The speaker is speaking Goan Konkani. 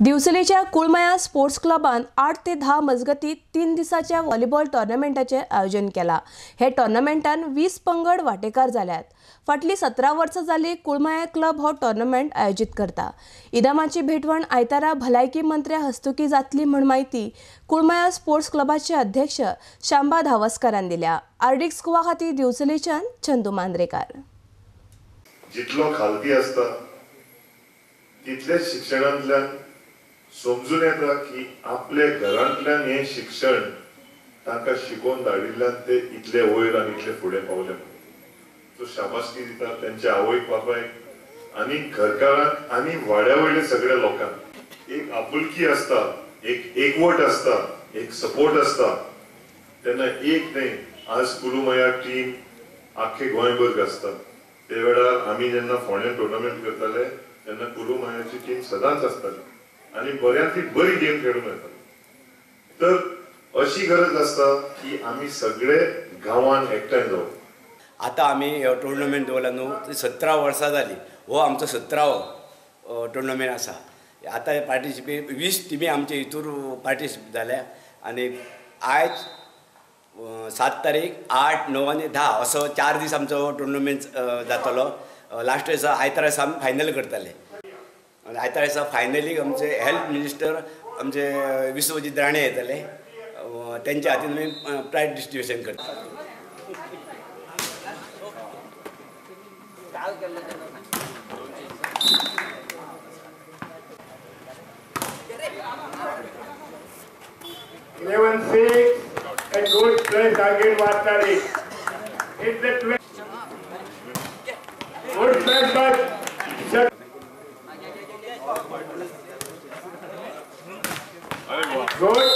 दिवचलेच्या कुळमाया स्पोर्ट्स क्लबान 8 ते 10 मजगती 3 दिसाच्या व्हॉलीबॉल टोर्नामेंटाचें आयोजन केला। हे टोर्नामेंटान 20 पंगड वाटेकार जाल्यात। फाटली 17 वर्सां जाली कुळमाया क्लब हो टोर्नामेंट आयोजीत करता। इनामाची भेटवण आयतारा भलायकी मंत्र्या हस्तुकी जातली म्हण म्हायती कुळमाया स्पोर्ट्स क्लबाचे अध्यक्ष शांबा धावस्करान दिल्या। आरडीएक्स गोवा खातीर दिवचलेच्यान चंदू मांद्रेकार। जितलो खालती आसता तितलेच शिक्षणांतल्यान समजून येता की आपले घरांतल्यान हे शिक्षण तांकां शिकोवन धाडिल्ल्यान ते इतले वयर आनी इतले फुडें पावले। सो शाबासकी दिता त्यांच्या आवयक बापायक आनी घरकारांक आनी वाड्या वयले सगळ्या लोकांक। एक आपुलकी आसता, एक एकवट आसता, एक सपोर्ट आसता। तेन्ना एक न्हय आज कुलुमया टीम आख्खे गोंयभर गाजता। ते वेळार आमी जेन्ना फोंड्यान टुर्नामेंट करताले तेन्ना कुलुमयाची टीम सदांच आसताली आनी बऱ्यांतली बरी गेम खेळून येताली। तर अशी गरज आसता की आमी सगळे गांवान एकठांय जावप। आतां आमी हो टुर्नामेंट दवरला न्हू, 17 वर्सां जाली, हो आमचो 17वो टुर्नामेंट आसा। आतां पार्टिसिपेट 20 टिमी आमचे हितूर पार्टिसिपेट जाल्या आनी आयज 7 तारीख 8, 9 आनी 10 असो 4 दीस आमचो टुर्नामेंट जातलो। लास्ट दिसा आयतारा दिसा आमी फायनल करतले। आयतारा दिसा फायनलीक आमचे हेल्थ मिनिस्टर आमचे विश्वजीत राणे येतले, तेंच्या हातीन आमी प्रायज डिस्ट्रिब्युशन करतले। 11-6, a good place again Vartari. Hit the 12. Good place by Good.